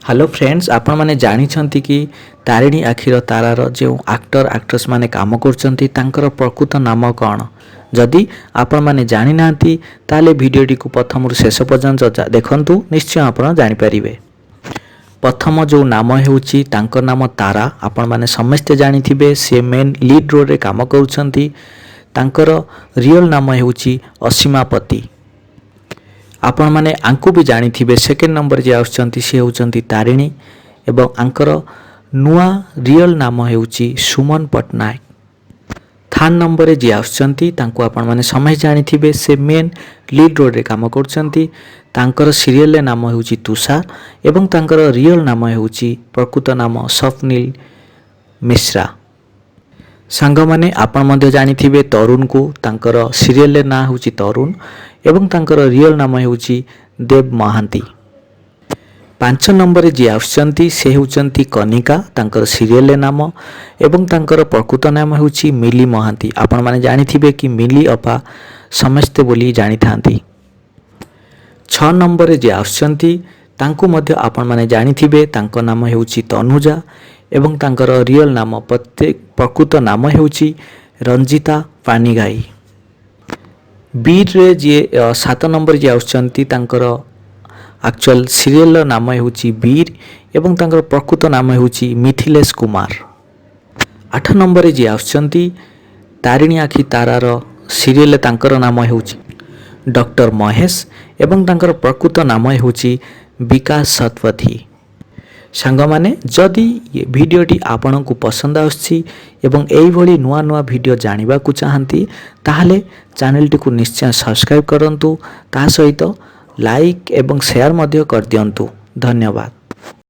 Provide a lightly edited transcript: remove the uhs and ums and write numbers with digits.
Hello friends, ଆପଣମାନେ ଜାଣିଛନ୍ତି କି ତାରିଣୀ ଆଖିର ତାରାର ଯେଉଁ ଆକ୍ଟର ଆକ୍ଟ୍ରେସ୍ ମାନେ କାମ କରୁଛନ୍ତି, ତାଙ୍କର ପ୍ରକୃତ ନାମ କ'ଣ? ଯଦି ଆପଣମାନେ ଜାଣିନାହାନ୍ତି, ତାହେଲେ ଭିଡ଼ିଓଟିକୁ ପ୍ରଥମରୁ ଶେଷ ପର୍ଯ୍ୟନ୍ତ ଦେଖନ୍ତୁ, ନିଶ୍ଚୟ ଆପଣ ଜାଣିପାରିବେ। ପ୍ରଥମ ଯେଉଁ ନାମ ହେଉଛି, ତାଙ୍କ ନାମ ତାରା। ଆପଣମାନେ ସମସ୍ତେ ଜାଣିଥିବେ, ସେ ମେନ୍ ଲିଡ୍ ରୋଲ୍ରେ କାମ କରୁଛନ୍ତି। ତାଙ୍କର ରିଅଲ୍ ନାମ ହେଉଛି ଅସୀମା ପତି। ଆପଣମାନେ ୟାଙ୍କୁ ବି ଜାଣିଥିବେ। ସେକେଣ୍ଡ ନମ୍ବର ଯିଏ ଆସୁଛନ୍ତି, ସେ ହେଉଛନ୍ତି ତାରିଣୀ ଏବଂ ୟାଙ୍କର ନୂଆ ରିଅଲ୍ ନାମ ହେଉଛି ସୁମନ ପଟ୍ଟନାୟକ। ଥାର୍ଡ଼ ନମ୍ବରରେ ଯିଏ ଆସୁଛନ୍ତି, ତାଙ୍କୁ ଆପଣମାନେ ସମସ୍ତେ ଜାଣିଥିବେ। ସେ ମେନ୍ ଲିଡ୍ ରୋଲ୍ରେ କାମ କରୁଛନ୍ତି। ତାଙ୍କର ସିରିଏଲର ନାମ ହେଉଛି ତୁଷାର ଏବଂ ତାଙ୍କର ରିଅଲ୍ ନାମ ହେଉଛି, ପ୍ରକୃତ ନାମ ସ୍ୱପ୍ନିଲ ମିଶ୍ରା। ସାଙ୍ଗମାନେ, ଆପଣ ମଧ୍ୟ ଜାଣିଥିବେ ତରୁଣକୁ। ତାଙ୍କର ସିରିଏଲର ନାଁ ହେଉଛି ତରୁଣ ଏବଂ ତାଙ୍କର ରିଅଲ୍ ନାମ ହେଉଛି ଦେବ ମହାନ୍ତି। 5 ନମ୍ବରରେ ଯିଏ ଆସୁଛନ୍ତି, ସେ ହେଉଛନ୍ତି କନିକା, ତାଙ୍କର ସିରିଏଲର ନାମ, ଏବଂ ତାଙ୍କର ପ୍ରକୃତ ନାମ ହେଉଛି ମିଲି ମହାନ୍ତି। ଆପଣମାନେ ଜାଣିଥିବେ କି ମିଲି ଅପା ସମସ୍ତେ ବୋଲି ଜାଣିଥାନ୍ତି। 6 ନମ୍ବରରେ ଯିଏ ଆସୁଛନ୍ତି, ତାଙ୍କୁ ମଧ୍ୟ ଆପଣମାନେ ଜାଣିଥିବେ। ତାଙ୍କ ନାମ ହେଉଛି ତନୁଜା ଏବଂ ତାଙ୍କର ରିଅଲ୍ ନାମ, ପ୍ରତ୍ୟେକ ପ୍ରକୃତ ନାମ ହେଉଛି ରଞ୍ଜିତା ପାଣିଗ୍ରାହୀ। ବୀରରେ ଯିଏ 7 ନମ୍ବର ଯିଏ ଆସୁଛନ୍ତି, ତାଙ୍କର ଆକ୍ଚୁଆଲ୍ ସିରିଏଲର ନାମ ହେଉଛି ବୀର ଏବଂ ତାଙ୍କର ପ୍ରକୃତ ନାମ ହେଉଛି ମିଥିଲେଶ କୁମାର। 8 ନମ୍ବରରେ ଯିଏ ଆସୁଛନ୍ତି, ତାରିଣୀ ଆଖି ତାରାର ସିରିଏଲରେ ତାଙ୍କର ନାମ ହେଉଛି ଡକ୍ଟର ମହେଶ ଏବଂ ତାଙ୍କର ପ୍ରକୃତ ନାମ ହେଉଛି ବିକାଶ ଶତପଥୀ। ସାଙ୍ଗମାନେ, ଯଦି ଏ ଭିଡ଼ିଓଟି ଆପଣଙ୍କୁ ପସନ୍ଦ ଆସୁଛି ଏବଂ ଏଇଭଳି ନୂଆ ନୂଆ ଭିଡ଼ିଓ ଜାଣିବାକୁ ଚାହାନ୍ତି, ତାହେଲେ ଚ୍ୟାନେଲଟିକୁ ନିଶ୍ଚୟ ସବସ୍କ୍ରାଇବ୍ କରନ୍ତୁ। ତା ସହିତ ଲାଇକ୍ ଏବଂ ସେୟାର ମଧ୍ୟ କରିଦିଅନ୍ତୁ। ଧନ୍ୟବାଦ।